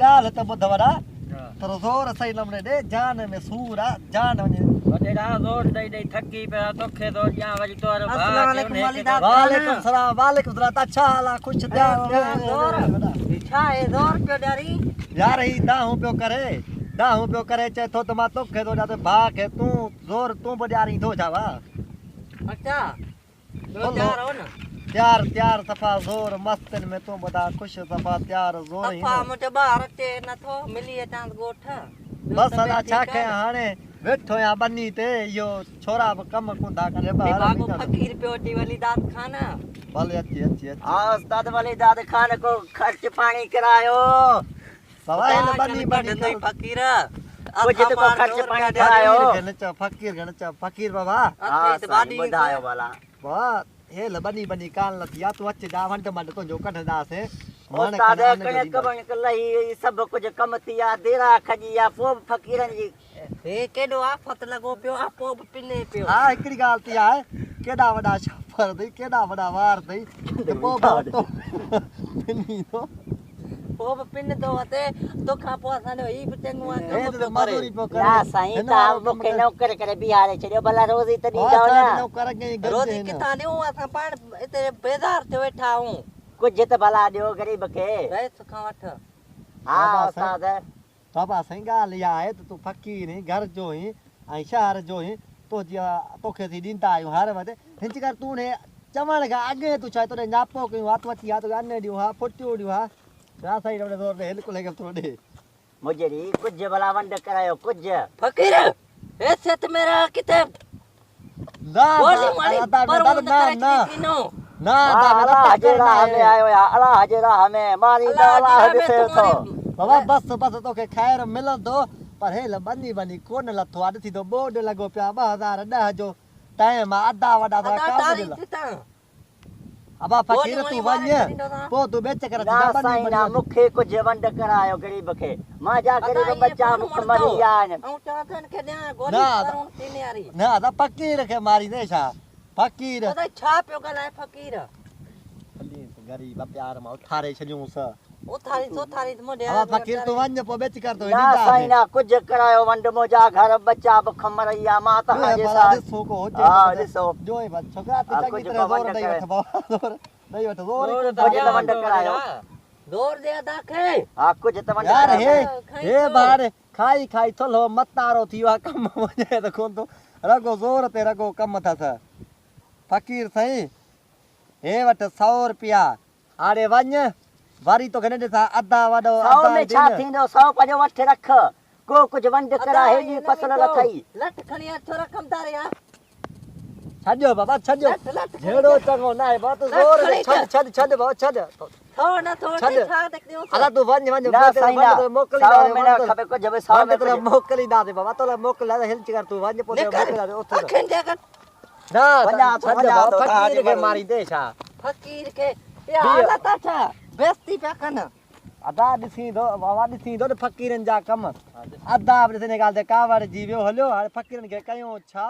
ڳالهه ته ٻڌ وڏا، ٿورو زور صحيح نموني ڏي، جان ۾ سور آ، جان وڃي. وڏيرا زور ڏئي ڏئي ٿڪي پيو آ، توکي زور ڏيان وري توهارو ڀاء السلام اچي عليڪم انهي کي والده. زور. وعليڪم سلام وعليڪم سلام تا ڇا حال آ خوش ٿيا زور ڇا هي زور پيو ڏيارين؟ يار هي دانهون پيو ڪري دانهون پيو ڪري چئي ٿو ته مان توکي ٿو ڏيان ته ڀاء کي تون زور تون به ڏيارين ٿو ڇا ڀاء؟ اچا ٻيو تيار هو نه؟ تيار تيار صفا زور مستين ۾ تون ٻڌاء خوش صفا تيار زور هين. صفا منهنجو ٻار اچي نٿو ملي اچانس ڳوٺ. ٻيو بس ادا طبيعت ڇا ٺيڪ آ ڪيان نه؟ هاڻي ويٺو آهيان ٻني تي اهو ڇورا به ڪم ڪونه ٿا ڪن هي ٻاهر ڀاڳو ويندا ته. فقير پيو اچي ولي داد خان. ڀلي اچي اچي اچي. ها استاد ولي داد خان ڪو خرچ پاڻي ڪرايو. بابا هن خدا ٻني جن ٻني ڪڍندوئي ڪر. فقير. ڪجهه اسان ته ڪو مار خرچ زور پاڻي پيا ڏياريون. ڪرايو. فقير کي نه چئو فقير کي نه چئو فقير بابا. ها اٿئي ته سائين ٻاڏي ٻڌايو ڀلا. بابا هيل ٻني ٻني ڪانه لٿي آ تون اچ جا ونڊ منڊ تنهنجو ڪڍنداسين مڻ استاد کن ان جو ڪڻڪ ڏينداسين. وڻڪ لهي وئي سڀ ڪجهه ڪم ٿي ويا ديرا کڄي ويا پوء به فقيرن جي. هي ڪيڏو آفت لڳو پيو آ پوء به پني پيو. ها هڪڙي ڳالهه ٿي آهي ڪيڏا وڏا ڇاپر اٿئي ڪيڏا وڏا وار اٿئي ته پوء به اٽو پني ٿو. پوء به پنندو وتي توکان پوء اسان جو هي به چڱو آ هي ڪم ته پيو ڪري. مزوري پيو ڪري نه سائين هن توهان وارو ڪم مون کي ڪري. نوڪر ڪري بيهاري ڇڏيو ڀلا روزي ته ها ڏيندؤ اسان نه. وٽ نوڪر اڳي ئي گهٽ روزي آهن. ڪٿان ڏيون اسان پاڻ هتي بيزار ٿيو ويٺا آهيون. ڪجهه ته ڀلا ڏيو غريب کي. رئيس کان وٺ. ها بابا سائين استاد. بابا سائين ڳالهه اها آهي ته تون فقير هين گهر جو هين ۽ شهر جو هين تنهنجي توکي اسين ڏيندا آهيون هر وقت هن جي ڪري تون انهي چوڻ کان اڳ ئي تون ڇا توڏي نياپو ڪيون ها تون اچي ها توکي ان ڏيون ها ڦٽيون ڏيون ها ڇا سائين رمڻ زور ڏي هل ڪلهي کي ٿورو ڏي. مجري ڪجهه ڀلا ونڊ ڪرايو ڪجهه. فقير حيثيت ۾ رهه ڪٿي نه گولي ماري ادا پرون نه ڪري نه ڇڏي ٿينو. نه ها ادا الله نه جي تڪڙ راهه ۾ ناهي. آيو آ الله جي راهه ۾ ماريندو الله جي الله راهه ۾ ڏسي تون ٿو. وري بابا بس بس توکي خير ملندو پر هيل ٻني ٻني ڪونه لٿو آ ڏسين ٿو ٻوڏ لڳو پيو آ 2010 جو ٽائيم آ ادا وڏا ٿورا ادا ڪم ٽاري ڏيندا. ٿي تان. ابا گولي فقير ماري تون ماري وڃ ڇڏيندوسان. پوء تون ٻئي چڪر نه اچجان ٻني سائين ٻني نه وٺ. مون کي ڪجهه ونڊ ڪرايو غريب کي مانجا ادا غريب ائين ٻچا ڪونه بک مري مڙندو. ويا آهن. آئون چوان ٿو هن کي ڏيان گولي نه ادا پرون ٿينياري. نه ادا فقير کي ماريندين ڇا فقير. ادا ڇا پيو ڳالهائي فقير. ڇڏينس غريب پيار مان اٿاري ڇڏيونس. اٿارينس اٿارينس منهنجي ابا هٿ ۾ فقير تون ويچاري. وڃ پوء ٻئي چڪر توکي نه ڏينداسين. سائين نه ڪجهه ڪرايو ونڊ منهنجا گهر ٻچا بک مري ويا مان ڏيو توهان جي ڀلا ساٿ ڏسو ڪو هجي ته ها ڪجهه ڏسو. ڏيو ڀلا ڇوڪرا تون ها چڱي ڪجهه طرح ڪو زور ونڊ ڏئي ڪري. وٺ بابا زور ڏئي وٺ زور ئي زور ڪونه ته ٿا ڪجهه ته ڏيان ونڊ ٿو ڪرايو. وڏيرا. زور ڏي ادا کي. ها ڪجهه ته ونڊ يار ڪرايو هي سائين. کائين هي ٿو. به هاڻي کائي کائي ٿلهو متارو ٿي ويو آ ڪم وڃي ته ڪونه ٿو رڳو زور تي رڳو ڪم اٿس فقير سائين هي وٺ سئو رپيا هاڻي وڃ وري توکي نه ڏسان ادا وڏو سئو ادا ۾ ڇا ڏين. ٿيندو سئو پنهنجو وٺ رک ڪو ڪجهه ونڊ ادا ڪراء هيڏي ائين نه فصل ويندو لٿئي. لٺ کڻي آ ڇورا ڪمداري آ. ڇڏيو بابا ڇڏيو لٺ لٺ کڻي جهيڙو اچ. چڱو ناهي بابا تون لٺ زور کڻي ڏي ڇڏ اچ. ڇڏ ڇڏ بابا ڇڏ ٿو نه ٿو ڇڏ ڇا ڏيون ادا تون وڃ وڃ نه ونڊ سائين نه تي سئو موڪلينداسين ۾ نه ونڊ کپي ڪجهه به سئو ونڊ ۾ تي ڪجهه. موڪلينداسين بابا تولاء موڪلينداسين هل چڪر تون وڃ پوء نڪر موڪلينداسين اٿ اکين جي اڳ نه وڃان ٿو ڇڏ وڃان بابا ٿو توهان فقير جي کي مرضي. ماريندي ڇا. فقير کي اها بيهه. حالت آ ڇا بيستي پيا ڪن. ادا ڏسين ٿو بابا ڏسين ٿو نه فقيرن جا ڪم ادا به ڏسين ڳالهه تي ڪاوڙجي ويو هليو هاڻي فقيرن کي ڪيون ڇا.